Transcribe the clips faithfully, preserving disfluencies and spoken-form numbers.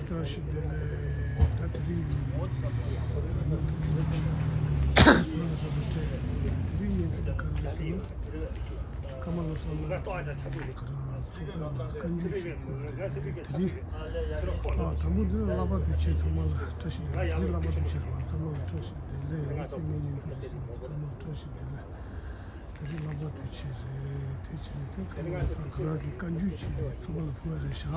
བཀྲ་ཤིས་བདེ་ལེགས། ད་དེ་རིང་ཡིན། ཨ་ནི་ཐུགས་རྗེ་ཆེ། སོ་སོ་སོ་སོ་སྤྲད་སོང་། དེ་རིང་ཡིན་དུས་ག་རེ་ཟེར་ན། ཀརྨ་ལོ་གསར་ལགས་ཀྱིས་ང་རང་ཚོགས་པ་ལ་བཀའ་འགྱུར་ཞིག་ཕུལ་བ་རེད། དེ་རིང་། ཨ། དང་པོ་འདི་ལ་བསླབ་པ་དུས་ཆེན་ཚང་མ་ལ་བཀྲ་ཤིས་བདེ་ལེགས། དེ་རིང་བསླབ་པ་དུས་ཆེན་རེད་བ། ཚང་མ་ལ་བཀྲ་ཤིས་བདེ་ལེགས། དེ་ངའི་བརྙན་ཐུང་གཟིགས་མཁན་ཚང་མ་ལ་བཀྲ་ཤིས་བདེ་ལེགས། དེ་རིང་བསླབ་པ་དུས་ཆེན་རེད། དེ་བྱས་ནས་དེ་ཀརྨ་ལོ་གསར་ཁོ་རང་གིས་བཀའ་འགྱུར་ཅིག་ཚོགས་པ་ལ་ཕུལ་བ་རེད་ཤག་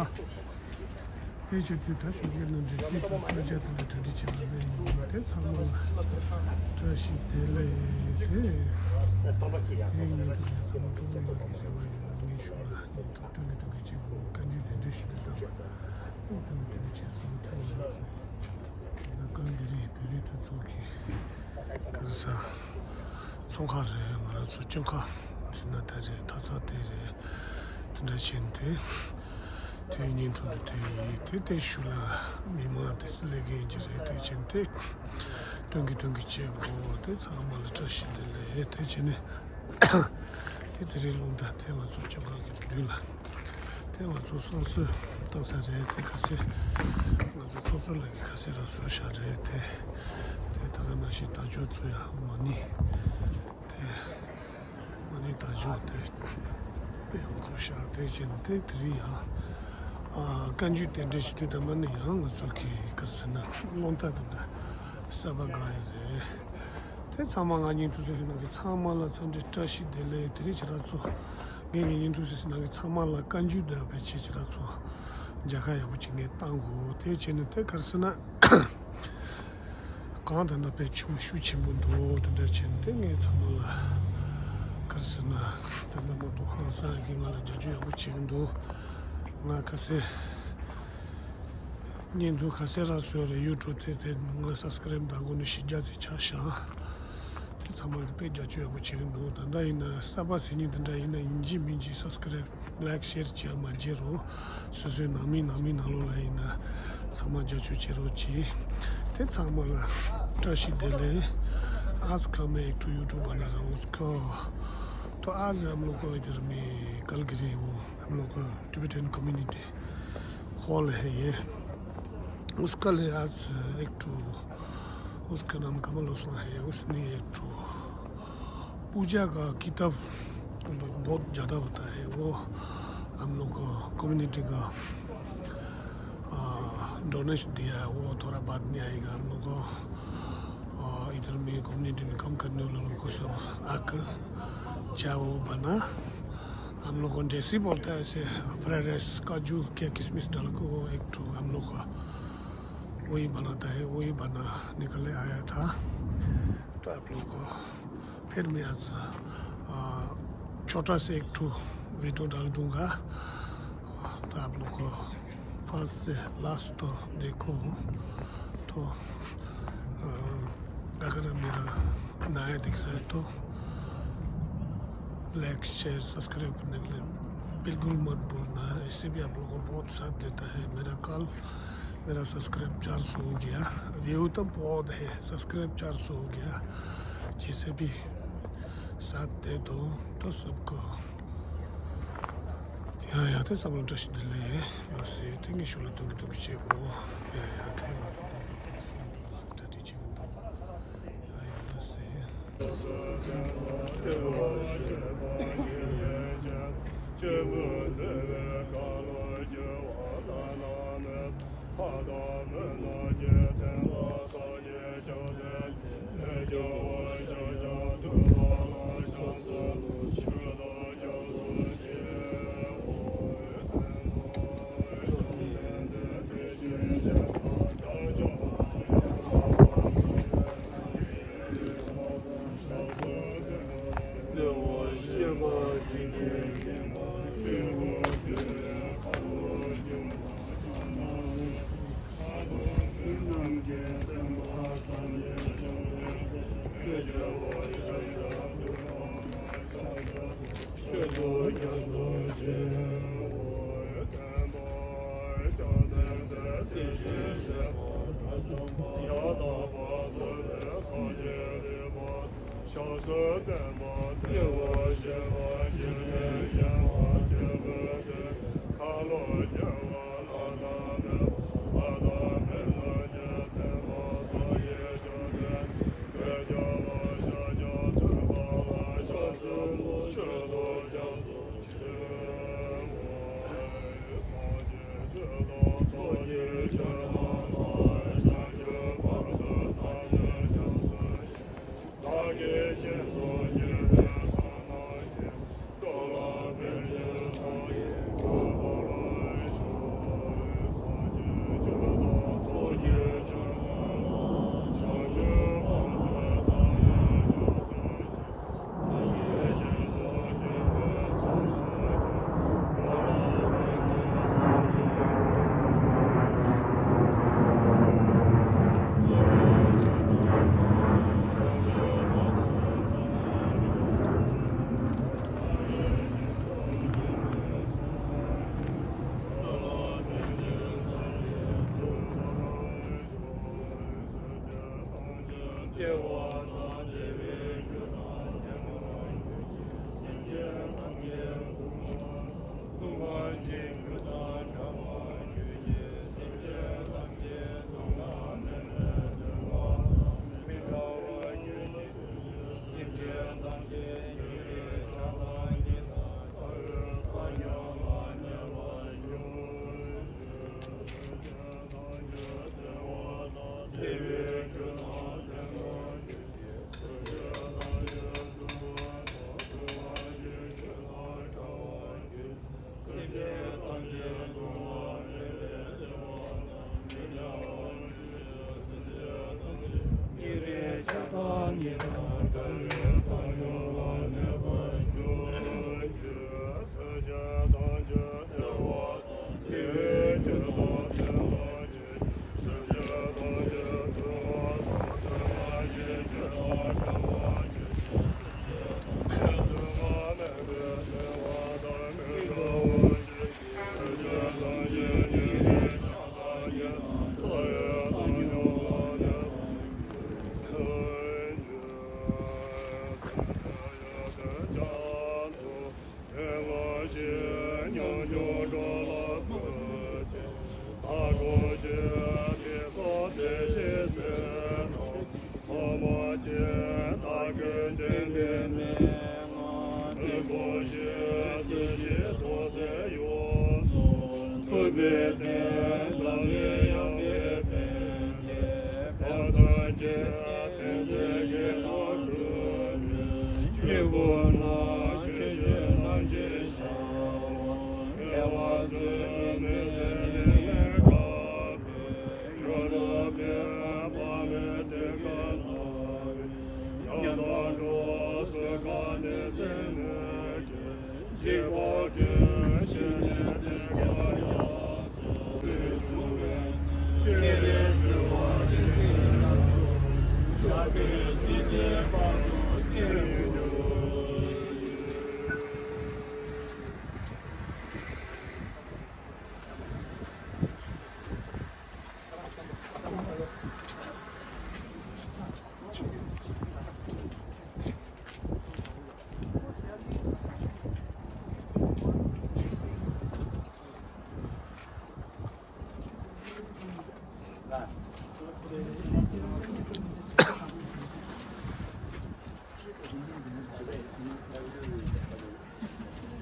དེ་བྱེད་དུས་ད་ཞོགས་ཀས་ནང་འབྲས་སིལ་དང་གསོལ་ཇ་དེ་ལ་གྲ་སྒྲིག་བྱས་པ་ལས་ཡིན། དེ་ཚང་མ་ལ་བཀྲ་ཤིས་བདེ་ལེགས། དེ་དེ་རིང་ཉིན་དུ་ངས་ཚང་མ་སྤྲོ་པོ་ཡོང་བའི་རེ་བ་ཡོད། ངས་ཞུ་ལ་ཉིན་དུ་སྟོན་གི་སྟོན་གི་བྱེད་དགོས། བཀའ་འགྱུར་གདན་འདྲེན་ཞུ་དུས་དང་སྟོན་གི་སྟོན་གི་བྱས་སོང་། དེ་ནས་བཀའ་འགྱུར་རིགས་བོད་རིགས་འཐུས་ཚོགས་ཀྱི་ག་རེ་ཟ། ཚོང་ཁང་རེད། ང་རང་ཚོ་སྐྱོན་ཁ་ཟིན་ན་དེ་རེད། ཐ་ཚ་དེ་རེད། དེ་འདྲ་བྱས་ནས་དེ་དུས་ཉིན་ཐུང་དུ་དེ་ཡིན། དེ་དེ་ཤུལ་ལ་མི་མང་དེ་སུ་ལས་ཀྱི་ཡིན་གྱི་རེད། དེ་བྱས་ནས་དེ་སྟོན་གི་སྟོན་གི་བྱེད་དགོས། དེ་ཚང་མ་ལ་བཀྲ་ཤིས་བདེ་ལེགས། དེ་བྱས་ནས་དེ་དེ་རིང་རླུང་རྟ་དེ་ང་ཚོ་སྐྱོན་ཁ་གི་མདུན་ལ། དེ་ང་ཚོ་བསང་གསོལ་བཏང་ས་རེད། དེ་ག་ཚོད་ང་ཚོ་ཚོགས་གཙོ་ལགས་ཀྱིས་ག་ཚོད་རང་བཟོས་བཞག་རེད། དེ་དེ་ད་ག་ནང་བཞིན་དར་ལྕོག་ཚོ་ཡང་མ་ཎི་དེ་མ་ཎི་དར་ལྕོག་དེ་དཔེ་ཡང་ཚོ་བཞག་དེ་བཞིན་དེ་དེ་རིང་ཡང་ཨ་བཀའ་འགྱུར་དེ་འདྲ་ཞིག་དུས་ད་མ་ཎི་ཡང་ང་ཚོ་གི་ག་རེ་ཟེར་ན་རླུང་རྟ་དེ་འདྲ་གསར་པ་དགའ་ཡི་རེད། དེ་ཚང་མ་ང་ཉིན་ཐུགས་སེམས་ནང་གི་ཚང་མ་ལ་འཚམས་འདྲི་བཀྲ་ཤིས་བདེ་ལེགས། དེ་རིང་ཁྱེད་རང་ཚོ་ངའི་ཉིན་ཐུགས་སེམས་ནང་གི་ཚང་མ་ལ་བཀའ་འགྱུར་འདི་དཔེ་ཆེ། ཁྱེད་རང་ཚོ་མཇལ་ཁ་ཡག་པོ་ཅིག་ངས་བཏང་གོ། དེ་བྱས་ནས་དེ་ག་རེ་ཟེར་ན་གང་ད་ལྟ་དཔེ་ཆུ་ཤུགས་ཆེན་པོ་འདུག་དེ་འདྲ་བྱས་ནས་དེ་ངས་ཚང་མ་ལ་ག་རེ་ཟེར་ན་ད་ལྟ་མ་གཏོགས་ཧང་སང་གིས་ང་ལ་རྒྱབ་སྐྱོར་ཡག་པོ་བྱེད་ཀྱི་འདུག་ང་ཁ་སེ། བརྙན་ཐུང་ག་ཚོད་རང་བཟོས་རེད། ཡུ་ཊུབ་དེ་དེ་ང་སབ་སི་ཀ་རེབ་ད་གོ་ནས་བཞི་བརྒྱ་ཙམ་ཆགས་ཤག་དེ་ཚང་མ་གི་དཔེ་རྒྱབ་སྐྱོར་ཡག་པོ་བྱེད་ཀྱི་འདུག་ད་ལྟ་ཡིན་ན་གསར་པ་ཟེར་མཁན་དེ་འདྲ་ཡིན་ན་ཡིན་གཅིག་མིན་གཅིག་སབ་སི་ཀ་རེབ་ལའིཀ་ཤེར་བྱེད་ཡ་མ་བརྗེད་རོགས། སོ་སོའི་ནང་མི་ནང་མི་ནང་ལོགས་ལ་ཡིན་ན་ཚང་མ་རྒྱབ་སྐྱོར་བྱེད་རོགས་གྱིས། དེ་ཚང་མ་ལ་བཀྲ་ཤིས་བདེ་ལེགས། आज का मैं एक ठो यूट्यूब बना रहा हूँ, उसको तो आज हम लोग को इधर में कलगिरी वो हम लोग का टिबेटन कम्युनिटी हॉल है ये। उसका लिए आज एक ठो, उसका नाम कमल हुसैन है, उसने एक ठो पूजा का किताब बहुत ज़्यादा होता है, वो हम लोग को कम्युनिटी का डोनेशन दिया है, वो थोड़ा बाद में आएगा। हम लोग को इधर में कम्युनिटी में काम करने वाले लोगों को सब आकर चाय वो बना, हम लोग को देसी बोलता है ऐसे, फ्राइड राइस, काजू, क्या किशमिश डाल के वो एक ठो हम लोग का वही बनाता है, वही बनाने के लिए आया था। तो आप लोग को फिर मैं आज छोटा से एक ठो वीडियो डाल दूंगा। तो आप लोग को फर्स्ट से लास्ट तो देखो। तो अगर मेरा नया दिख रहा है तो लाइक शेयर सब्सक्राइब करने के लिए बिल्कुल मत भूलना है। इससे भी आप लोगों को बहुत साथ देता है। मेरा कल मेरा सब्सक्राइब चार सौ हो गया। व्यू तो बहुत है, सब्सक्राइब चार सौ हो गया। जिसे भी साथ दे दो तो सबको ཡང་ཡང་དེ་བསམ་བློ་བཀྲ་ཤིས་བདེ་ལེགས་ཡིན། ང་སེ་དེ་ངས་ཤུགས་ལ་གཏོང་གི་གཏོང་གི་བྱེད་དགོས། ཡང་ཡང་དེ་ང་ཚོ་དང་པོ་དེ་སེམས་དང་སེམས་གྲ་སྒྲིག་བྱེད་ཀྱི་འདུག་ཡང་ཡང་ང་སེ།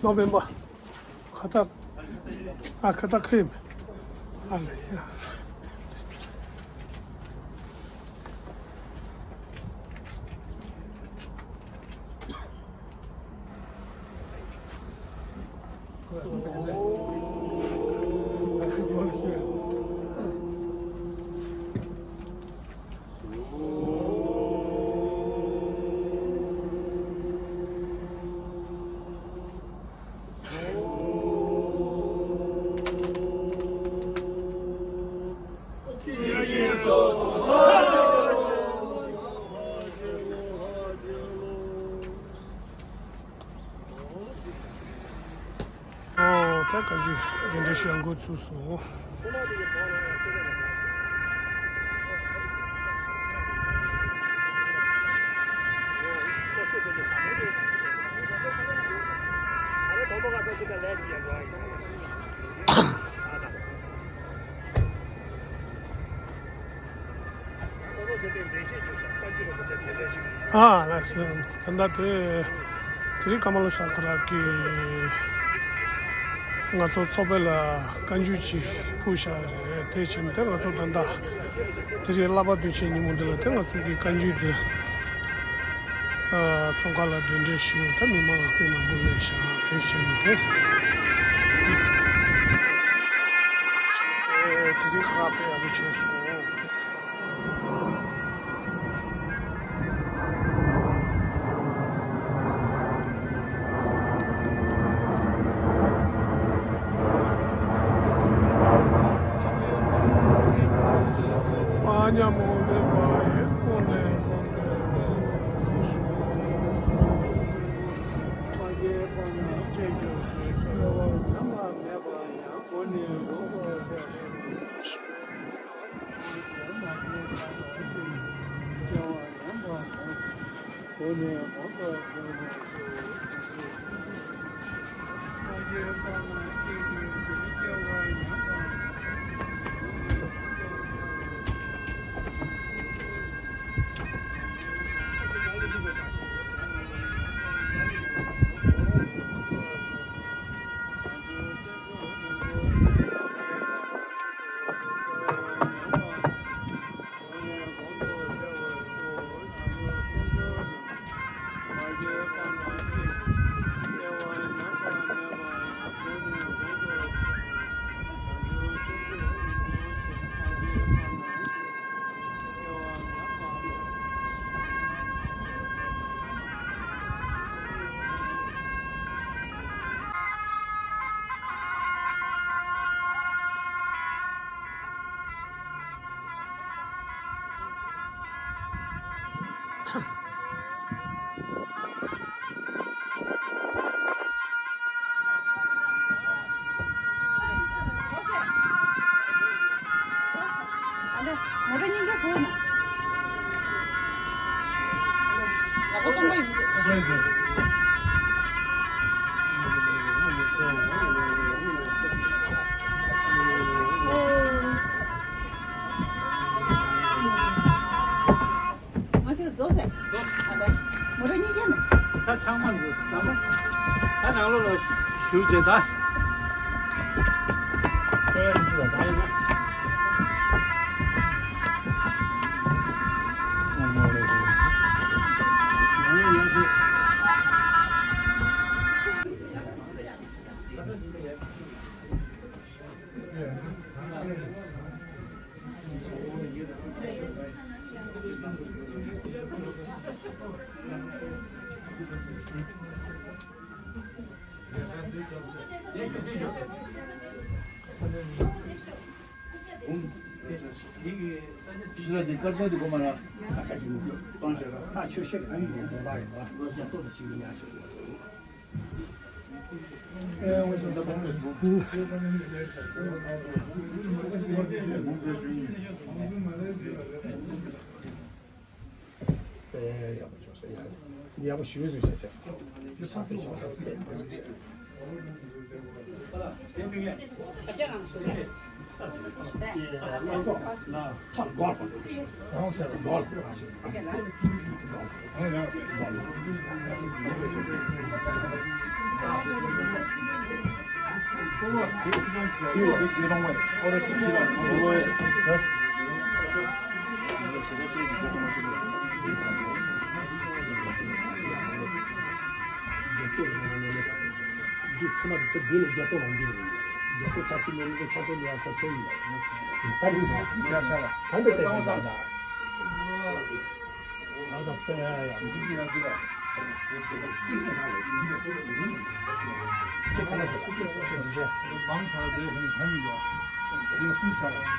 ནོ་བེམ་པ། ཁ་བཏགས། ཨ་ཁ་བཏགས་ཁེ་མེ། ཨ་ལེ་ཡ། ཨོ། ད་བཀའ་འགྱུར་གདན་འདྲེན་ཞུ་ཡ་འགོ་ཚུགས་སོང་། ཨ་ལགས་སོ། ད་ལྟ་དེ་དེ་རིང་ཀ་མ་ལོ་ཤང་ཁ་ར་གི་ང་ཚོ་ཚོགས་པ་ལ་བཀའ་འགྱུར་ཅིག་ཕུལ་བཞག་རེད། དེ་བྱས་ནས་དེ་ང་ཚོ་ད་ལྟ་དེ་རིང་བསླབ་པ་དུས་ཆེན་ཉིན་མོ་འདི་ལ་དེ་ང་ཚོ་གི་བཀའ་འགྱུར་དེ་ཨ་ཚོང་ཁང་ལ་གདན་འདྲེན་ཞུས། ད་མི་མང་དེ་མང་པོ་སླེབས་བཞག་དེ་བྱས་ནས་དེ་དེ་རིང་ཁ་ར་དཔེ་ཡག་པོ་བྱས་སོང་། ང་ཚོར་རྫོགས་ཟེར། རྫོགས། ཨ་ལས། མོ་ཊ་གཉིས་ཀྱང་ནས། ད་ཚང་མ་འཛུལ་ས་མ། ད་ནང་ལོགས་ལ་བཞུགས་བྱས་ད། ཕྱི་ལ་འདི་དཀར་ཆག་འདི་གོ་མ་ར། ཁ་ས་ཀྱི་མི་འདུག་གཏོང་ཤོག་ར། ད་ཆོས་བཤད་གང་ཡིན་འདུག་གདོང་པ་ཡིན་པ། ལོ་བརྒྱ་སྟོང་དུ་ཕྱིན་ཡིན་ཡ་ཆོས་ཡིན། ཡག་པོ་ཞུ་ཟེར་བྱས་བྱས། འདི་ཚང་མ་དེ་ཚོ་འདི་ནས་རྒྱ་ཏོ་ལ་འདི་རེད། རྒྱ་ཏོ་ཆག་ཆུ་ལེན་ནས་ཆག་ཆུ་ལེན་ཡག་པོ་ཆེ་ཡིན། ད་འདི་བཟོ་ཤ་ཤ་ལ་ད་འདི་ལྟ་ཚང་མ་ཚང་ད། ད་ད་པེ་ཡ་ཡ། འདི་འདི་ཡ་འདི་ལ། མང་ཚར་དེ་ཧོང་ཧ་མི་འདུག་དེ་ལ་གསུམ་ཆགས།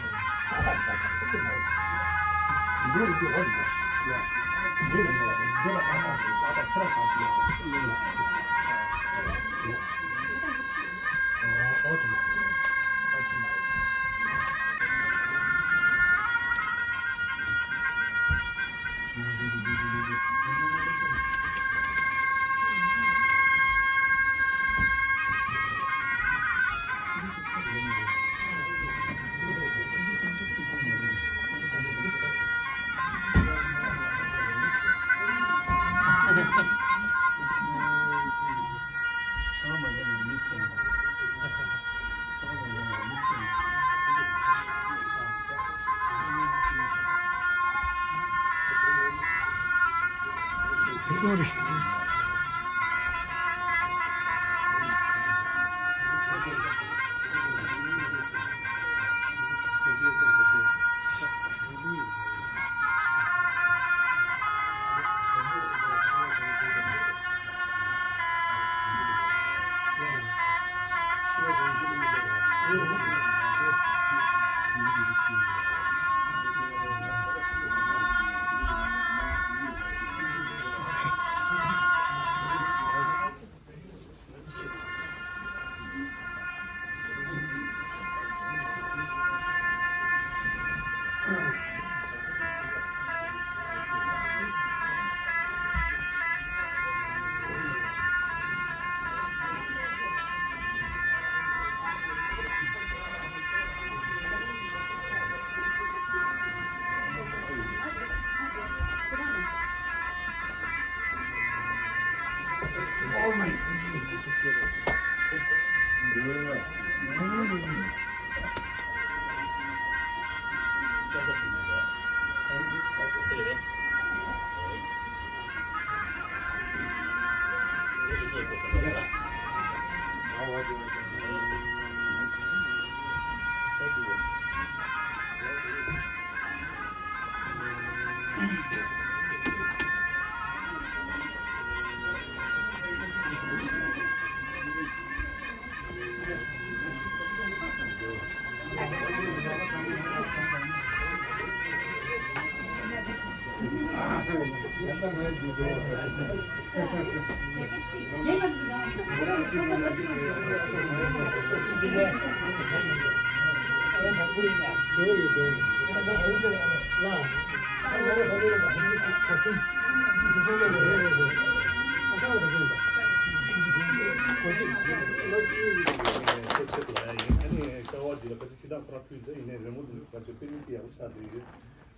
Sorry.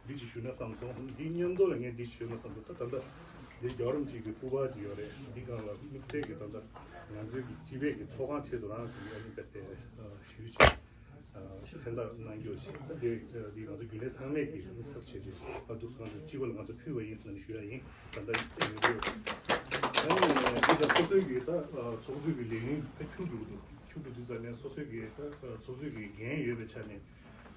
འདི་ཅིག་ཞུ་ན་བསམ་སོང་། འདི་ཅིག་ཞུ་ན་བསམ་སོང་། འདི་མཉམ་དུ་ལ་ངས་འདི་ཞུས་ན་བསམ་སོང་། ད་ད་ལྟ་འདི་རྒྱལ་བ་རིན་པོ་ཆེ་གི་སྐུ་པར་ཅིག་ཡོད་རེད། འདི་སྒང་ལ་དམིགས་བསལ་གྱི་ད་ལྟ་ང་ཚོའི་གི་སྤྱི་པའི་གི་ཚོགས་ཁང་ཆེད་དུ་རང་གི་ཨ་ནི་ད་ལྟ་ཞུས་ཆེད་མཚན་རྟགས་གནང་རྒྱུ་ཞིག་འདི་འདི་ང་ཚོ་རྒྱུན་ལས་ཚང་མས་གི་ཚབ་བྱས་ཏེ་ཨ་འདུག་ང་ཚོ་སྤྱི་པ་ལ་ང་ཚོ་ཕུལ་བ་ཡིན་ཟེར་ནས་ཞུ་ཡ་ཡིན། ད་ལྟ་ཡོད་རེད། ཨ་ནི་འདི་ད་སོ་སོའི་གི་ད་ཚོགས་གཙོའི་གི་ལས་ཡུན་ཕར་འཁྱུར་འགྲོ་གི་འདུག་འཁྱུར་འགྲོ་དུས་ཙམ་ནས་སོ་སོའི་གི་ད་ཚོགས་གཙོའི་གི་འགན་ཡོད་པའི་ཆ་ནས།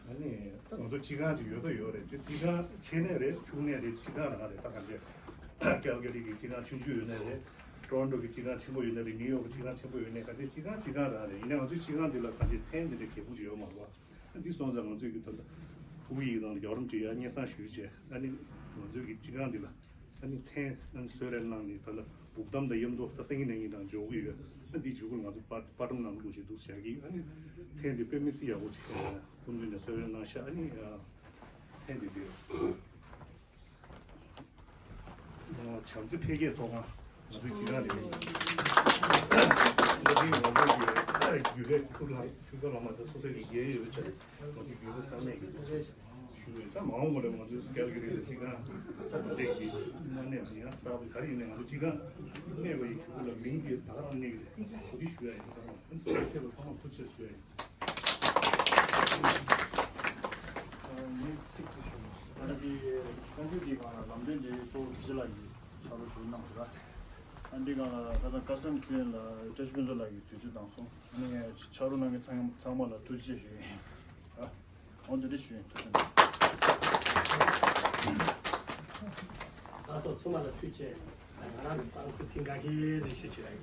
ཨ་ནི་ད་ང་ཚོ་སྤྱི་ཁང་ཅིག་ཡོད་ད་ཡོད་རེད། ཅིག་སྤྱི་ཁང་ཆེ་ནས་རེད། ཆུང་ནས་རེད། སྤྱི་ཁང་རང་རེད། ད་གང་ཅི་ཀལ་ག་རི་གི་སྤྱི་ཁང་ཆུང་ཆུང་ཡོད་ནས་རེད། ཊོ་རོན་ཊོ་གི་སྤྱི་ཁང་ཆེན་པོ་ཡོད་ནས་རེད། ནིའུ་ཡོག་གི་སྤྱི་ཁང་ཆེན་པོ་ཡོད་ནས་གང་ཅི་སྤྱི་ཁང་སྤྱི་ཁང་རང་རེད། ཡིན་ནའང་ང་ཚོའི་སྤྱི་ཁང་འདི་ལ་གང་ཅི་མཚན་འདི་འདྲ་གལ་པོ་ཅིག་ཡོད་མ་རེད་པ། ཨ་འདི་སོང་ཙང་ང་ཚོས་གི་ད་ལྟ་ཕྲུ་གུ་ཡིག་དང་རྒྱལ་བ་རིན་པོ་ཆེ་ཡར་སྙན་སེང་ཞུས་བྱས། ཨ་ནི་ང་ཚོའི་གི་སྤྱི་ཁང་འདི་ལ་ཨ་ནི་མཚན་ཨ་ནི་གསོལ་རས་གནང་ནས་ད་ལྟ་སྦུག་དམ་དང་མཉམ་དུ་ད་སང་ཉིན་གནངས་ཉིན་རང་འཇོག་གི་ཡོད། ཨ་འདི་མཇུག་གུ་ལ་ང་ཚོ་པར་པར་ཊི་ནང་བླུགས་བྱས་འདུག་བཞག་གི། ཨ་ནི་མཚན་འདི་དཔེ་མི་སྲིད་ཡག་པོ་ཅིག་སྐུ་མདུན་ནས་གསོལ་རས་གནང་ཤག་ཨ་ནི་མཚན་འདི་འདི་བྱམས་བརྩེ་འཕེལ་རྒྱས་ཚོགས་ཁང་། ང་ཚོའི་སྤྱི་ཁང་རེད། བླ་ཆེན་ངོ་བོ་གི་རྒྱུད་ལས་ཐུགས་ལ་ཐུགས་ཀ་ལ་མ་ད་སོ་སོའི་གི་རྒྱལ་ཡོད་ཆ་རེད། ང་ཚོའི་རྒྱུད་ལས་ཚང་མས་གི་ཞུ་བའི་ད་མ་འོངས་པ་ལ་ང་ཚོའི་ཀལ་ག་རི་ལ་སྤྱི་ཁང་ད་ད་ལྟ་གི་དངོས་གནས་ཡང་གསར་པ་ག་རེ་ཡིན་ནའི་ང་ཚོ་སྤྱི་ཁང་གནས་པ་ཡི་གཞུག་གུ་ལ་མིང་གི་ད་ག་རང་གནས་གི་རེད། གོ་སྒྲིག་ཞུ་ཡ་ཡིན། ཚང་མ་ཐུགས་རྗེ་ཆེ་ཞུ་ཡ་ཡིན། ངས་ཚིག་ཅིག་ཞུ། ཨ་ནི་བཀའ་འགྱུར་འདིའི་སྒང་ལ་ལམ་སྟོན་དེ་གཙོ་བོ་དགེ་བཤེས་ལགས་ཀྱིས་ཕྱག་རོགས་ཞུ་གནང་ཟེར། ཨ་འདི་སྒང་ལ་ད་ལྟ་བཀའ་གསུང་མཁན་ལ་བཀྲ་ཤིས་ཕུན་ཚོགས་ལགས་ཀྱིས་དུས་ཚོད་བཏང་སོང་། ཨ་ནི་ཕྱག་རོགས་གནང་མཁན་ཚང་ཚང་མ་ལ་ཐུགས་རྗེ་ཆེ་ཞུ་ཡིན། ཨ་འོ་འདི་འདྲ་ཞུ་ཡིན། ཐུགས་རྗེ་ཆེ། ལགས་སོ། ཚང་མ་ལ་ཐུགས་རྗེ་ཆེ། ང་རང་གི་བསམ་ཚུལ་ཚིག་འགའ་ཤས་དེ་བཤད་ཆེད་ཡིན།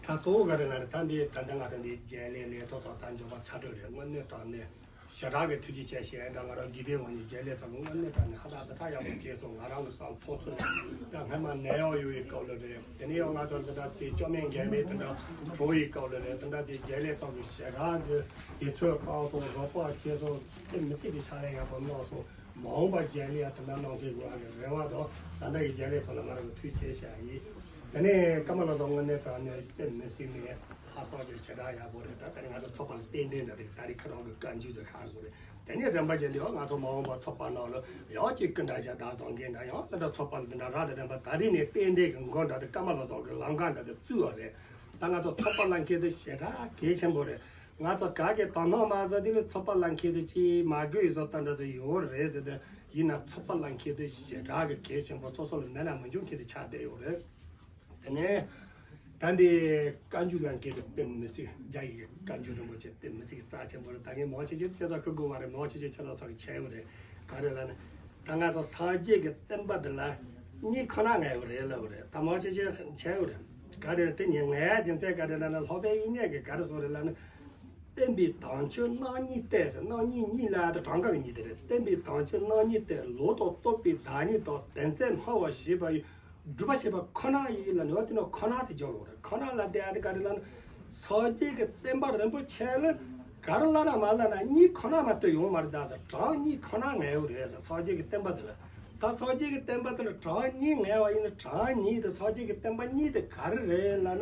ད་གཙོ་བོ་ག་རེ་ལབ་ན་ད་འདི་ད་ལྟ་ང་ཚོ་འདི་རྒྱལ་ལས་ལས་ཐོག་ཐོག་ད་འབྱོར་པ་ཚ་དྲོད་རེད། དངོས་གནས་དྲང་གནས་ཞེ་དྲག་གི་ཐུགས་རྗེ་ཆེ་ཞེས། ད་ང་རང་དགེ་འཕེལ་དབང་གཉིས་རྒྱལ་ལས་ཚོགས་པའི་དངོས་གནས་དྲང་གནས་ཧ་ད་ཧ་ད་ཡག་པོ་བྱས་སོང་། ང་རང་གི་བསམ་ཚོར་ཚོར་ད་སྔ་མ་ནད་གཡོག་ཡོད་པའི་སྐབས་ལ་རེད། དེ་ནས་ཡང་ང་ཚོ་འདི་འདྲ་དེ་སྐྱོ་སྨན་འགན་མེད་དེ་འདྲ་བྲོ་བའི་སྐབས་ལ་རེད། དེ་འདྲ་དེ་རྒྱལ་ལས་ཚོགས་པའི་ཞེ་དྲག་གི་དུས་ཚོད་བཏང་སོང་། རོགས་པ་བྱས་སོང་། དེ་མི་ཚེ་གི་ཕྱག་ལས་ཡག་པོ་གནང་སོང་། མ་འོངས་པ་རྒྱལ་ལས་ཡང་དེ་འདྲ་གནང་ཐུབ་དགོས་པའི་རེ་བ་དང་། ད་ལྟ་ཡི་རྒྱལ་ལས་ཚོ་ལ་ང་རང་གི་ཐུགས་རྗེ་ཆེ་ཞུ་ཡ་ཡིན། དེ་ནས་ཀརྨ་ལགས་ཚོ་དངོས་གནས་དྲང་གནས་དཔེ་མི་སྲིད་ནས་ཧ་སག་ཅིག་ཞེ་དྲག་ཡག་པོ་རེད། ད་ད་རེས་ང་ཚོ་ཚོགས་པ་ལ་རྟེན་འབྲེལ་འདྲ་དེ་ད་རེས་ཁྱེད་རང་གི་བཀའ་འགྱུར་ཚོ་ཁག་དགོས་རེད། དེ་ནས་རིམ་པ་བྱས་ནས་ང་ཚོ་མ་འོངས་པ་ཚོགས་པ་ནང་ལ་ཡང་ཅིག་སྐུ་འདྲ་ཞལ་ཏ་བཟང་མཁན་འདྲ་ཡང་དེ་འདྲ་ཚོགས་པ་ལ་དེ་འདྲ་རག་དེ་རིམ་པ་ད་རེས་ནས་རྟེན་འབྲེལ་གྱི་མགོ་འདྲ་དེ་ཀརྨ་ལགས་ཚོ་གི་ལམ་ཁ་འདྲ་དེ་བཙུགས་པ་རེད། ད་ང་ཚོ་ཚོགས་པ་གླ་མཁན་དེ་ཞེ་དྲག་གལ་ཆེན་པོ་རེད། ང་ཚོ་ག་གེ་དོ་སྣང་མ་བཟོ་དེ་ལས་ཚོགས་པ་གླ་མཁན་དེ་ཅིག་མ་དགོས་བཟོ་ལྟ་འདྲ་ཟིག་ཡོད་རེད་ཟེར་ཏེ། ཡིན་ན་ཚོགས་པ་གླ་མཁན་དེ་ཞེ་དྲག་གི་གལ་ཆེན་པོ། སོ་སོ་ལ་མེད་ན་མི་འཇོན་མཁན་ཟིག་ཆགས་བསྡད་ཡོད་རེད། དེ་ནས་ད་འདི་བཀའ་འགྱུར་གླ་མཁན་དེ་དཔེ་མི་སྲིད། རྒྱ་ཡི་བཀའ་འགྱུར་རིན་པོ་ཆེ་དཔེ་མི་སྲིད་རྩ་ཆེན་པོ་རེད། ད་ངས་མང་ཆེ་ཆེ་ཁྱེད་ཚོ་ཁུར་དགོས་མ་རེད། མང་ཆེ་ཆེ་ཁྱེད་རང་ཚོ་གི་ཆེ་བོ་རེད། ག་རེ་ལབ་ན། ད་ང་ཚོ་སངས་རྒྱས་ཀྱི་བསྟན་པ་འདི་ལ་གཉིས་ཁོ་ན་ངེས་པ་རེད་ལབ་པ་རེད། ད་མང་ཆེ་ཆེ་ཆེ་བོ་རེད། ག་རེ་དེ་ཉན་ངའི་རྒྱུ་མཚན་ག་རེ་ལབ་ན། ལྷག་པའི་དབྱིག་གཉེན་གྱིས་ག་རེ་གསུངས་རེད་ལབ་ན། བསྟན་པའི་དམ་ཆོས་རྣམ་གཉིས་ཏེ་ཟེར། རྣམ་གཉིས་གཉིས་ལབ་ཡ་དེ་གྲངས་ཀ་གི་གཉིས་དེ་རེད། བསྟན་པའི་དམ་ཆོས་རྣམ་གཉིས་ཏེ། ལུགས་དང་རྟོགས་པའི་བདག་ཉིད་དང་། དོན་མཛད་སྨྲ་བར་བྱེད་པ་ཡི། སྒྲུབ་པར་བྱེད་པ་ཁོ་ན་ཡིན་ལབ་ནས། འོ་དེ་ནི་ཁོ་ན་དེ་སྦྱོར་དགོས་རེད། ཁོ་ན་ལབ་བསྡད་ཡ་དེ་ག་རེ་ལབ་ན། སངས་རྒྱས་ཀྱི་བསྟན་པ་རིན་པོ་ཆེ་ལ་ག་རེ་བསླབ་ན་མ་བསླབ་ན་གཉིས་ཁོ་ན་མ་གཏོགས་ཡོང་མ་རེད་ད་ཟེར། གྲངས་གཉིས་ཁོ་ན་ངེས་པ་རེད་ཟེར། སངས་རྒྱས་ཀྱི་བསྟན་པ་དེ་ལ། ད་སངས་རྒྱས་ཀྱི་བསྟན་པ་དེ་ལ་གྲངས་གཉིས་ངེས་པ་ཡིན་ན། གྲངས་གཉིས་དེ། སངས་རྒྱས་ཀྱི་བསྟན་པ་གཉིས་དེ་ག་རེ་རེད་ལབ་ན།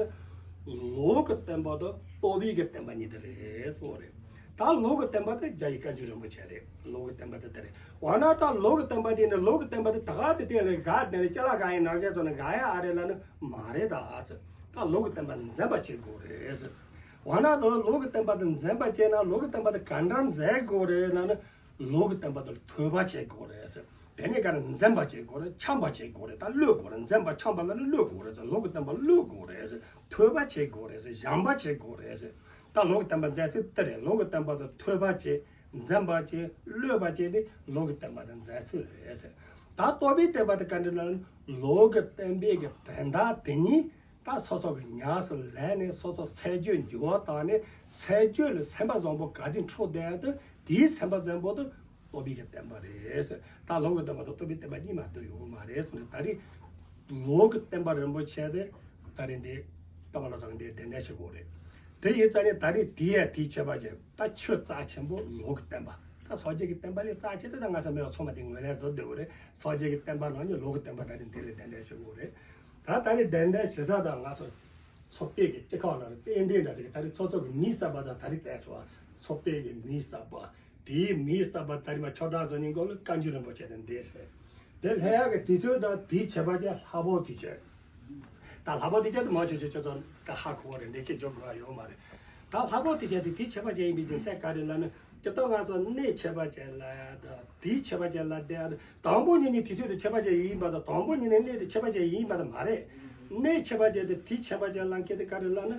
ལུགས་ཀྱི་བསྟན་པ་དང་རྟོགས་པའི་གི་བསྟན་པ་གཉིས་དེ་རེད་གསུངས་པ་རེད། ད་ལུགས་ཀྱི་བསྟན་པ་དེ་རྒྱ་ཡི་བཀའ་འགྱུར་རིན་པོ་ཆེ་རེད། ལུགས་ཀྱི་བསྟན་པ་དེ་དེ་རེད། འོ་ན་ད་ལུགས་ཀྱི་བསྟན་པ་དེ་ནི། ལུགས་ཀྱི་བསྟན་པ་དེ་ད་ག་ཚོད་བསྟན་ལས་ག་བསྟན་ལས་ཅ་ལག་ག་ཡིན་ནམ་མཁན་ཚོ་ནི་དགའ་ཡ་ཨ་རེད་ལབ་ན་མ་རེད་ད་ཨ་ཚོད། ད་ལུགས་ཀྱི་བསྟན་པ་འཛིན་པ་བྱེད་དགོས་རེད་ཟེར། འོ་ན་ད་ལུགས་ཀྱི་བསྟན་པ་དེ་འཛིན་པ་བྱེད་ན། ལུགས་ཀྱི་བསྟན་པ་དེ་ག་འདྲ་འཛིན་དགོས་རེད་ལབ་ན། ལུགས་ཀྱི་བསྟན་པ་དེ་ལ་ཐོས་པ་བྱེད་དགོས་རེད་ཟེར། དེ་ནས་ག་རེ་འཛིན་པ་བྱེད་དགོས་རེད། འཆང་བ་བྱེད་དགོས་རེད། ད་བློས་དགོས་རེད། འཛིན་པ་འཆང་བ་ལ་ནི་བློས་དགོས་རེད་ཟེར། ལུགས་ཀྱི་བསྟན་པ་བློས་དགོས་རེད་ཟེར། ཐོས་པ་བྱེད་དགོས་རེད་ཟེར། སྦྱང་བ་བྱེད་དགོས་རེད་ཟེར། ད་ལུགས་ཀྱི་བསྟན་པ་འཛིན་ཚུལ་དེ་རེད། ལུགས་ཀྱི་བསྟན་པ་དེ་ཐོས་པ་བྱེད། འཛིན་པ་བྱེད། བློས་པ་བྱེད་དེ་ལུགས་ཀྱི་བསྟན་པ་དེ་འཛིན་ཚུལ་རེད་ཟེར། ད་རྟོགས་པའི་བསྟན་པ་དེ་ག་འདྲ་ལབ་ན། ལུགས་ཀྱི་བསྟན་པའི་གི་དོན་དག་དེ་ཉིད་ད་སོ་སོ་གི་ཉམས་སུ་ལེན་ནས། སོ་སོ་སེམས་རྒྱུད་འགྱུར་བ་བཏང་ནས། སེམས་རྒྱུད་ལ་སེམས་པ་བཟང་པོ་ག་ཚོད་འཁྲུངས་བསྡད་དུས། དེའི་སེམས་པ་བཟང་པོ་དེ་ རྟོགས་པའི་གི་བསྟན་པ་རེད་ཟེར། ད་ལོག་གི་བསྟན་པ་དང་རྟོགས་པའི་བསྟན་པ་གཉིས་མ་གཏོགས་ཡོད་མ་རེད་ཟེར་ནས། ད་རེས་ལོག་གི་བསྟན་པ་རིན་པོ་ཆེ་དེ་ད་རེས་འདི་སྟོན་པ་ལྷ་ཚང་གི་འདི་གདན་འདྲེན་བྱེད་དགོས་རེད། དེ་ཡིན་ཙང་ནས་ད་རེས་དེ་ཡ་དེའི་ཁྱད་པར་ཅན་ད་ཆོས་རྩ་ཆེན་པོ་ལོག་གི་བསྟན་པ། ད་སངས་རྒྱས་ཀྱི་བསྟན་པ་ལས་རྩ་ཆེ་དེ་ད་ང་ཚོ་མི་ཡང་ཚང་མ་དེ་ངོས་ལེན་བཟོ་འདོད་རེད། སངས་རྒྱས་ཀྱི་བསྟན་པ་ནང་ནས་ལོག་གི་བསྟན་པ་ད་རེས་འདི་ལ་གདན་འདྲེན་བྱེད་དགོས་རེད། ད་ད་རེས་གདན་འདྲེན་བྱེད་ས་དང་ང་ཚོ་ཚོགས་པའི་གི་སྤྱི་ཁང་ནང་ལ་རྟེན་འབྲེལ་འདྲ་དེ་གི་ད་རེས་ཚོགས་གཙོ་གི་མིང་གསར་པ་དང་ད་རེས་བསྟན་སོང་། ཚོགས་པའི་གི་མིང་གསར་པ། དེའི་མིང་གསར་པ་ད་རེས་མ་ཆོས་གྲྭ་ཟེར་མཁན་གོ་ལ་བཀའ་འགྱུར་རིན་པོ་ཆེ་དེ་འདི་རེད། དེ་སླེབས་ཡག་གི་དུས་ཚོད་དང་དེའི་ཁྱད་པར་ཅན་ལྷག་པོ་དུས་ཆེན། ད་ལྷག་པོ་དུས་ཆེན་དེ་མང་ཆེ་ཆེ་ཁྱོད་ཚོ་ད་ཧ་གོ་བ་རེད། འདི་སྐད་བརྗོད་དགོས་པ་ཡོད་མ་རེད། ད་ལྷག་པོ་དུས་ཆེན་དེ་དེའི་ཁྱད་པར་ཅན་ཡིན་པའི་རྒྱུ་མཚན་ག་རེ་ལབ་ན། སྤྱིར་བཏང་ང་ཚོ་གནས་ཁྱད་པར་ཅན་ལ་ཡ་དང་དེའི་ཁྱད་པར་ཅན་ལ་བསྡད་ཡ་དང་། དང་པོ་ཉིད་ནས་དུས་ཚོད་དེ་ཁྱད་པར་ཅན་ཡིན་པ་དང་། དང་པོ་ཉིད་ནས་གནས་དེ་ཁྱད་པར་ཅན་ཡིན་པ་དང་མ་རེད། གནས་ཁྱད་པར་ཅན་དེ་དེའི་ཁྱད་པར་ཅན་ལ་མཁས་དེ་ག་རེ་ལབ་ན།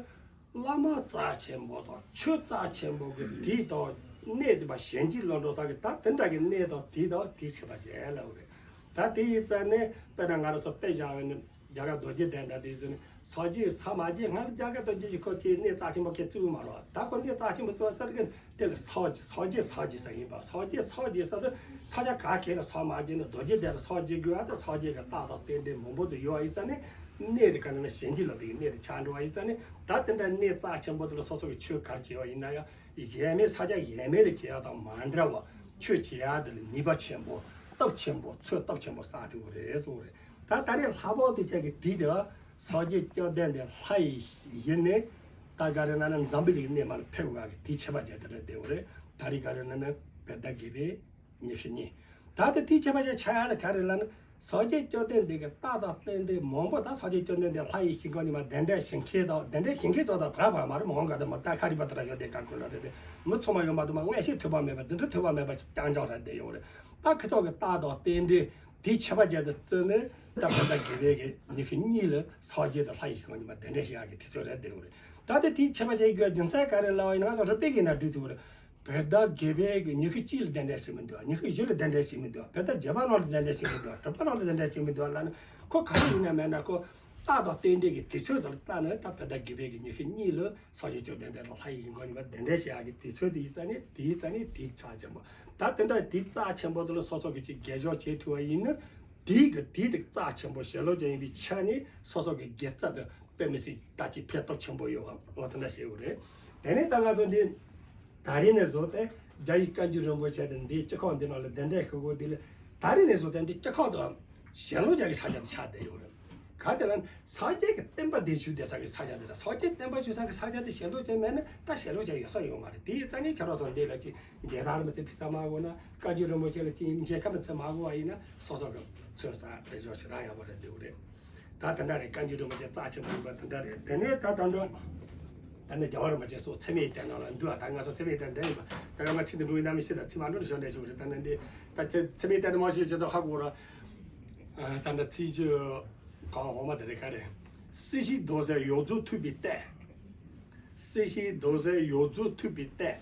བླ་མ་རྩ་ཆེན་པོ་དང་ཆོས་རྩ་ཆེན་པོ་གི་དུས་དང་གནས་དེ་པ་གཞན་གྱི་ལོ་འགྲོ་ས་གི་ད་དེ་འདྲ་གི་གནས་དང་དུས་དང་དེའི་ཁྱད་པར་ཅན་ལབ་རེད། ད་དེ་ཡིན་ཙང་ནས་དཔེར་ན་ང་རང་ཚོ་དཔེ་བཞག་ནས། རྒྱ་གར་རྡོ་རྗེ་གདན་དང་དེ་ཚོ་ནི་སངས་རྒྱས་ས་མ་རྒྱས་སྔར་རྒྱ་གར་རྡོ་རྗེ་ཡི་ཁོ་ཅིག་གནས་རྩ་ཆེན་པོ་ཁྱེད་བཙུགས་མ་རོགས། ད་ཁོ་གནས་རྩ་ཆེན་པོ་བཙུགས་ས་གི་དེ་ལ་སངས་རྒྱས་སངས་རྒྱས་སངས་རྒྱས་ས་ཡིན་པ། སངས་རྒྱས་སངས་རྒྱས་ས་དུ་ས་ཆ་ག་གེ་ལ་ས་མ་རྒྱས་ན་རྡོ་རྗེ་གདན་ལ་སངས་རྒྱས་དགོས་ཨ། ད་སངས་རྒྱས་ཀྱི་རྟགས་དང་རྟེན་འབྲེལ་མང་པོ་ཅིག་ཡོད་པ་ཡིན་ཙང་ནི། གནས་དེ་ག་ནས་ན་གཞན་གྱི་ལོ་དེ་གི་གནས་དེ་ཆགས་འགྲོ་བ་ཡིན་ཙང་ནི། ད་དེ་འདྲ་གནས་རྩ་ཆེན་པོ་དེ་ལ་སོ་སོ་གི་ཆོས་ག་རེ་བྱས་པ་ཡིན་ན་ཡང་། གཞན་མའི་ས་ཆ་གཞན་མའི་ལ་བྱེད་ཡག་དང་མ་འདྲ་བ། ཆོས་བྱེད་ཡག་དེ་ལ་ནུས་པ་ཆེན་པོ། སྟོབས་ཆེན་པོ། ཚོད་སྟོབས་ཆེན་པོ་བསགས་ཐུབ་ཀྱི་རེད་གསུངས་རེད། ད་ད་རེས་ལྷག་པར་དུ་ཁྱེད་ཀྱི་དུས་དེ་སངས་རྒྱས་བཅོམ་ལྡན་འདས་ལྷ་ཡི་ཡུལ་ནས། ད་ག་རེ་ལབ་ན་འཛམ་བུ་གླིང་གི་གནས་མང་ལ་ཕེབས་དགོས་ཡག་གི་དུས་ཁྱད་པར་ཅན་དེ་རེད་བསྡད་ཡོད་རེད། ད་རེས་ག་རེ་ལབ་ན་བོད་ཟླ་དགུ་པའི་ཉི་ཤུ་གཉིས། ད་ལྟ་དེའི་ཁྱད་པར་ཅན་ཆགས་ཡག་དེ་ག་རེ་ལབ་ན། སངས་རྒྱས་བཅོམ་ལྡན་འདས་ཀྱི་རྟགས་དང་རྟེན་འབྲེལ་མང་པོ། ད་སངས་རྒྱས་བཅོམ་ལྡན་འདས་ལྷ་ཡི་ཞིང་ཁམས་ནས་མར་གདན་འདྲེན་ཞུ་མཁན་དང་། གདན་འདྲེན་ཞུ་མཁན་ཚོ་དང་ད་བར་མ་རེད། མང་ག་དུ་མ་ད་ཤཱ་རིའི་བུ་དེ་ར་ཡོད་དེ་ག་གོ་ལ་རེད་དེ། མི་ཚང་མ་ཡོད་མ་གཏོགས་མ་སྔ་ཕྱི་ཐོས་པ་མེད་པ། རྫུ་འཕྲུལ་ཐོས་པ་མེད་པ་རྐྱང་རྐྱང་རེད་བསྡད་ཡོད་རེད། ད་ཁི་ཚོ་གི་རྟགས་དང་རྟེན་འབྲེལ་དེའི་ཁྱད་པར་ཅན་དེ་བརྩིས་ནས། ད་བོད་ཟླ་དགུ་པའི་གི་ཉི་ཤུ་གཉིས་ལ་སངས་རྒྱས་དང་ལྷ་ཡི་ཞིང་ཁམས་ནས་མར་གདན་འདྲེན་ཞུ་ཡག་གི་དུས་ཚོད་རེད་བསྡད་ཡོད་རེད། ད་ལྟ་དེའི་ཁྱད་པར་ཅན་གྱི་རྒྱུ་མཚན་ག་རེ་ལབ་པ་ཡིན་ན། ང་ཚོ་རུས་སྦལ་གྱི་ནང་འགྲོ་ཐུབ་རེད། བོད་ཟླ་དགུ་པའི་གི་ཉི་ཤུ་གཅིག་ལ་གདན་འདྲེན་ཞུས་མི་འདུག་ཉི་ཤུ་བཞི་ལ་གདན་འདྲེན་ཞུས་མི་འདུག་བོད་ཟླ་བརྒྱད་པ་ནང་ལ་གདན་འདྲེན་ཞུས་མི་འདུག་དྲུག་པ་ནང་ལ་གདན་འདྲེན་ཞུས་མི་འདུག་ལབ་ན། ཁོ་ག་རེ་ཡིན་ན་མེད་ན། ཁོ་རྟགས་དང་རྟེན་འབྲེལ་གྱི་དུས་ཚོད་ཚོ་ལ་བལྟས་ནས། ད་བོད་ཟླ་དགུ་པའི་གི་ཉི་ཤུ་གཉིས་ལ་སངས་རྒྱས་བཅོམ་ལྡན་འདས་དང་ལྷ་ཡི་ཞིང་ཁམས་ནས་མར་གདན་འདྲེན་ཞུ་ཡག་གི་དུས་ཚོད་དེ་ཡིན་ཙང་ནས། དེ་ཡིན་ཙང་ནས་དེའི་རྩ་ཆེན་པོ། ད་དེ་འདྲ་དེའི་རྩ་ཆེན་པོ་དེ་ལ་སོ་སོ་གི་ཅིག་དགེ་སྦྱོར་བྱེད་ཐུབ་པ་ཡིན་ན། དེའི་གི་དེའི་དེ་རྩ་ཆེན་པོ་ཞལ་ལུང་ཅན་ཡིན་པའི་ཆ་ནས་སོ་སོ་གི་དགེ་རྩ་དེ་དཔེ་མི་སྲིད་ད་ཅིག་ཕན་སྟོབས་ཆེན་པོ་ཡོད་པ་ང་དེ་འདྲ་ཞེས་པ་རེད། དེ་ནས་ད་ང་ཚོ་འདི་ད་རེས་ནས་བཟུང་སྟེ་རྒྱ་ཡི་བཀའ་འགྱུར་རིན་པོ་ཆེ་དེ་འདིའི་སྤྱི་ཁང་འདི་ནང་ལ་གདན་འདྲེན་ཞུ་དགོས། འདི་ལ་ད་རེས་ནས་བཟུང་སྟེ་འདི་སྤྱི་ཁང་དུ་ཞལ་ལུང་ཅན་གྱི་ས་ཆ་དེ་ཆགས་བསྡད་ཡོད་རེད། ག་རེ་ལབ་ན། སངས་རྒྱས་ཀྱི་བསྟན་པ་འདི་ཞུ་བསྡད་ས་གི་ས་ཆ་དེ་ལ། སངས་རྒྱས་བསྟན་པ་ཞུ་ས་གི་ས་ཆ་དེ་ཞལ་ལུང་ཅན་མེད་ན་ད་ཞལ་ལུང་ཅན་ཡོད་ས་ཡོད་མ་རེད། དེ་ཡིན་ཙང་ནས་ཁྱེད་རང་ཚོ་འདི་ལ་ཅིག་མཇལ་དར་མི་ཚེ་ཕུལ་ས་མ་དགོས་ན། བཀའ་འགྱུར་རིན་པོ་ཆེ་ལ་ཅིག་མཇལ་ཁ་མི་ཚེ་མ་དགོས་པ་ཡིན་ན། སོ་སོ་གི་ཚོད་བསགས་རེ་ཞོག་ཞེ་དྲག་ཡག་པོ་རེད་འདུག་རེད། ད་དེ་འདྲ་རེད། བཀའ་འགྱུར་རིན་པོ་ཆེ་རྩ་ཆེན་པོ་ཡིན་པ་དེ་འདྲ་རེད། དེ་ནས་ད་ད་དུང་ད་ནི་རྒྱལ་བ་རིན་པོ་ཆེ་སོགས་མཚན་མེད་གཏེར་ནང་ལ་འདུག་ཨ། ད་ང་ཚོ་མཚན་མེད་གཏེར་འདྲ་ཡིན་པ། ད་ང་ཚིག་འདི་འགྲོ་ཡིན་ན་མི་ཤེས། ད་ཚིག་མ་འགྲོ་ནས་ཞོར་འདྲ་ཞིག་རེད། ད་ནི་འདི་ད་ཚེ་མཚན་མེད་གཏེར་འདི་མ་ཤེས་ཁྱེད་ཚོ་ཧ་གོ་ར། ད་འདྲ་ཚིག་ཅིག་གང་འོ་མ་དེ་རེད་ག་རེ། སྲིད་ཞིའི་གདུང་སྲས་ཡོངས་རྫོགས་ཐུབ་པའི་ལྟས། སྲིད་ཞིའི་གདུང་སྲས་ཡོངས་རྫོགས་ཐུབ་པའི་ལྟས།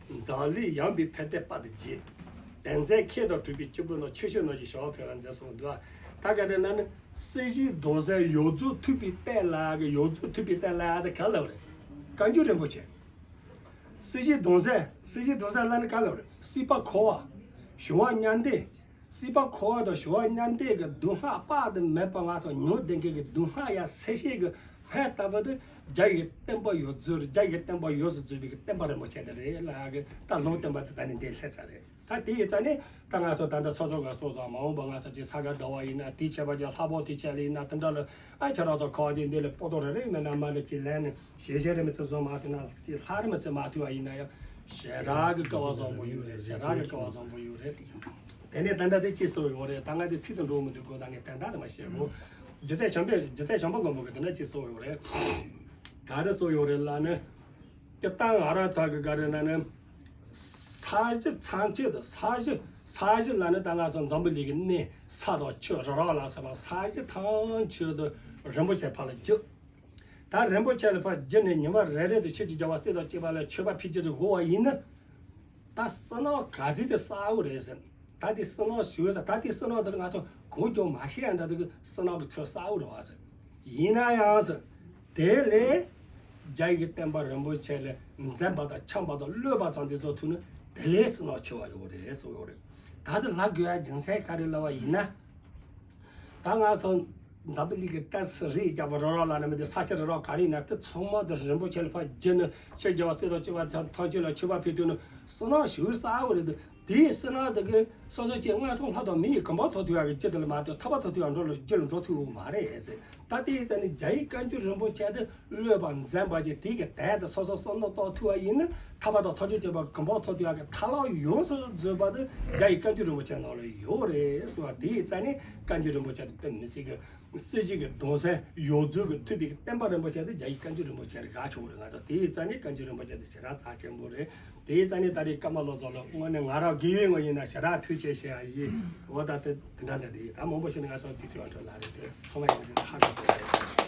འཛམ་གླིང་ཡངས་པའི་ཕན་བདེ་དཔལ་དུ་བརྗིད། དོན་མཛད་མཁས་དང་གྲུབ་པའི་སྐྱེས་བུ་རྣམས། ཆོས་སྐྱོང་རྣམས་ཀྱིས་བྱ་བ་ཕུལ་བར་མཛད་གསུངས་འདུག་ད་ག་དེ་ན་ནི་སྲིད་ཞིའི་གདུང་སྲས་ཡོངས་རྫོགས་ཐུབ་པའི་ལྟས་ལབ་ཀྱི། ཡོངས་རྫོགས་ཐུབ་པའི་ལྟས་ལབ་དེ་ག་ལབ་རེད། བཀའ་འགྱུར་རིན་པོ་ཆེ། སྲིད་ཞིའི་གདུང་སྲས། སྲིད་ཞིའི་གདུང་སྲས་ལབ་ནི་ག་ལབ་རེད། སྲིད་པ་འཁོར་བ། ཞི་བ་མཉམ་འདས། སྲིད་པ་འཁོར་བ་དང་ཞི་བ་མཉམ་འདས་ཀྱི་སྡུག་བསྔལ་དཔག་ཏུ་མེད་པ་ང་ཚོ་མྱོང་བསྡད་མཁན་གྱི་སྡུག་བསྔལ་ཡང་སེལ་བྱེད་ཀྱི་སྨན་ལྟ་བུ་དེ་རྒྱ་ཡི་བསྟན་པ་ཡོངས་རྫོགས། རྒྱ་ཡི་བསྟན་པ་ཡོངས་སུ་རྫོགས་པའི་བསྟན་པ་རིན་པོ་ཆེ་དེ་རེད་ལབ་ཀྱི། ད་ལུང་བསྟན་པ་དེ་ད་ནི་འདི་སླེབས་ཚར་རེད། ད་དེ་ཡི་རྩ་ནས་ད་ང་ཚོ་ད་ལྟ་ཚོགས་གཙོ་ག་སོགས་སོགས་མ་འོངས་པ་ང་ཚོ་ཅིག་ས་ག་ཟླ་བ་ཡིན་ན། དེའི་ཁྱད་པར་ཅན་ལྷག་པར་དུ་ཆེ་ལ་ཡིན་ན། དེ་འདྲ་ལ་ཨ་ཁྱེད་རང་ཚོ་ཁ་བ་དེ་འདི་ལ་སྤོ་ཏོ་རེ་རེ་མེད་ན་མ་ལ་ཅིག་ལེན་ནས། ཞལ་ཞལ་རེ་མི་ཚེ་བཟོ་མ་ཐུབ་ན། ཅིག་ལྷག་རེ་མི་ཚེ་མ་ཐུབ་པ་ཡིན་ན་ཡང་ཞེ་དྲག་གི་སྐལ་བ་བཟང་པོ་ཡོད་རེད། ཞེ་དྲག་གི་སྐལ་བ་བཟང་པོ་ཡོད་རེད། དེ་ནས་ད་ལྟ་དེ་ཅི་སོ་ཡོད་རེད། ད་ང་དེ་ཚིག་ཏུ་འགྲོ་མི་འདུག་གོ་ད་ངས་དོན་དག་དེ་མ་བཤད་གོ། རྗེ་བཙུན་བྱམས་པས། རྗེ་བཙུན་བྱམས་པ་མགོན་པོ་གི་དེ་འདྲ་ཅི་སོ་ཡོད་རེད། ག་རེ་སོ་ཡོད་རེད་ལབ་ན། སྤྱིར་བཏང་ང་རང་ཚོ་གི་ག་རེ་ན་ནི། ས་གཞི་ཚང་ཆེད་དུ། ས་གཞི། ས་གཞི་ལ་ནི་ད་ང་ཚོ་འཛམ་བུ་གླིང་གི་གནས་ས་དང་ཆུ་རི་རབ་ལ་སོགས་པ་ས་གཞི་ཐམས་ཅད་དུ་རིན་པོ་ཆེ་ཕར་ལ་བརྒྱུད། ད་རིན་པོ་ཆེ་ལ་ཕར་བརྒྱུད་ནས་ཉི་མ་རེ་རེ་དུ་ཆོས་ཀྱི་རྒྱལ་བ་སྲས་དང་བཅས་པ་ལ་མཆོད་པ་ཕུལ་རྒྱུ་དུ་བསྒོ་བ་ཡིན་ན། ད་བསོད་ནམས་ག་ཚོད་དེ་བསགས་ཡོད་རེད་ཟེར། ད་དེ་བསོད་ནམས་ཞུ་ཡོད། ད་ད་དེ་བསོད་ནམས་དེ་ལ་ང་ཚོ་གོ་རྒྱུ་མ་ཤེས་ཡ་འདྲ་དེ་གི་བསོད་ནམས་ཀྱི་ཚོད་བསགས་ཡོད་རེད་བ་ཟེར། ཡིན་ན་ཡང་ཟེར། དེ་ལས་རྒྱ་ཡི་བསྟན་པ་རིན་པོ་ཆེ་ལ་འཛེམ་པ་དང་འཆམ་པ་དང་བློས་པ་ཙམ་དེ་ཚོ་ཐུག་ན་དེ་ལས་བསོད་ནམས་ཆེ་བ་ཡོད་རེད་གསུངས་ཡོད་རེད། ད་དུ་ལབ་དགོས་ཡ་རྒྱུ་མཚན་ག་རེ་ལབ་པ་ཡིན་ན། ད་ང་ཚོ་འཛམ་བུ་གླིང་གི་ཏོག་ཙམ་རི་རྒྱབ་པ་རི་རབ་ལ་ནི་མི་དེ་ས་ཆ་རི་རབ་ག་རེ་ཡིན་ན་དེ་ཚང་མ་དེ་རིན་པོ་ཆེ་ལ་ཕར་བརྒྱུད་ནས་ཆོས་རྒྱལ་བ་སྲས་དང་བཅས་པ་ཐམས་ཅད་ལ་མཆོད་པ་ཕུལ་དུས་ནི་བསོད་ནམས་ཞེ་པོ་བསགས་པ་རེད་འདུག་དེའི་བསོད་ནམས་དེ་གི་སོ་སོ་སྐྱེ་དངོས་མཐོང་ལྷ་དང་མི་ཡི་གོ་འཕང་ཐོབ་ཐུབ་ཡག་གི་ཆེད་དུ་ལ་མ་གཏོགས་ཐར་པ་ཐོབ་ཐུབ་ཡག་འགྲོ་ལ་རྒྱུ་ལ་འགྲོ་ཐུབ་ཡོད་མ་རེད་ཟེར། ད་དེའི་རྩ་ནས་རྒྱ་ཡི་བཀའ་འགྱུར་རིན་པོ་ཆེ་དེ་བློས་པ་འཛིན་པ་ཅིག་དེ་གི་དལ་དུ་སོ་སོ་བསམ་བློ་གཏོང་ཐུབ་པ་ཡིན་ན་ཐར་པ་དང་ཐམས་ཅད་མཁྱེན་པ་གོ་འཕང་ཐོབ་ཐུབ་ཡག་གི་ཐབས་ལམ་ཡོངས་སུ་བརྫོད་པ་དེ་རྒྱ་ཡི་བཀའ་འགྱུར་རིན་པོ་ཆེ་ནང་ལ་ཡོད་རེད་ཟེར་བ། དེའི་རྩ་ནས་བཀའ་འགྱུར་རིན་པོ་ཆེ་དེ་དཔེ་མི་སྲིད་གི་སྲིད་ཞི་གི་གདུང་སེམས་ཡོངས་རྫོགས་ཀྱི་ཐུབ་པའི་བསྟན་པ་རིན་པོ་ཆེ་དེ་རྒྱ་ཡི་བཀའ་འགྱུར་རིན་པོ་ཆེ་རེད་ག་ཆོག་རེད། ང་ཚོ་དེའི་རྩ་ནས་བཀའ་འགྱུར་རིན་པོ་ཆེ་དེ་ཞེ་དྲག་རྩ་ཆེན་པོ་རེད། དེའི་རྩ་ནས་ད་རེས་ཀརྨ་བློ་བཟང་ལགས་དངོས་གནས་ང་རང་དགེ་བའི་ངོས་ཡིན་ན་ཞེ་དྲག་ཐུགས་རྗེ་ཆེ་ཞུ་ཡ་ཡིན། འོ་ད་དེ་དེ་འདྲ་འདྲ་དེ་ཡིན། ད་མང་པོ་ཞིག་ནས་ང་ཚོ་དུས་ཚོད་ཨ་འཕྲོ་ལ་རེད་དེ་ཚང་མ་ཡོང་དུས་ཧ་གོ་དགོས་རེད།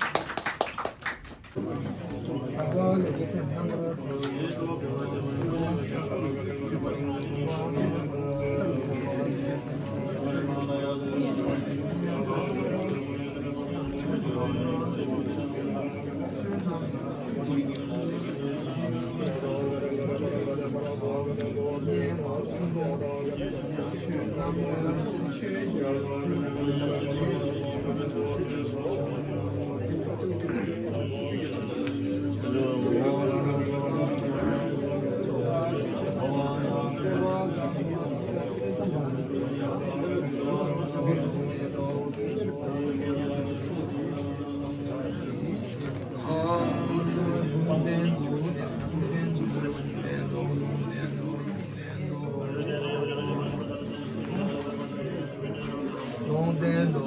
ལུང་བསྟན་ཏོ།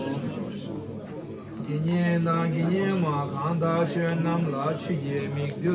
དགེ་བསྙེན་དང་དགེ་བསྙེན་མ་གང་དག་ཆོས་རྣམས་ལ་ཆོས་ཀྱི་མིག་ཏུ།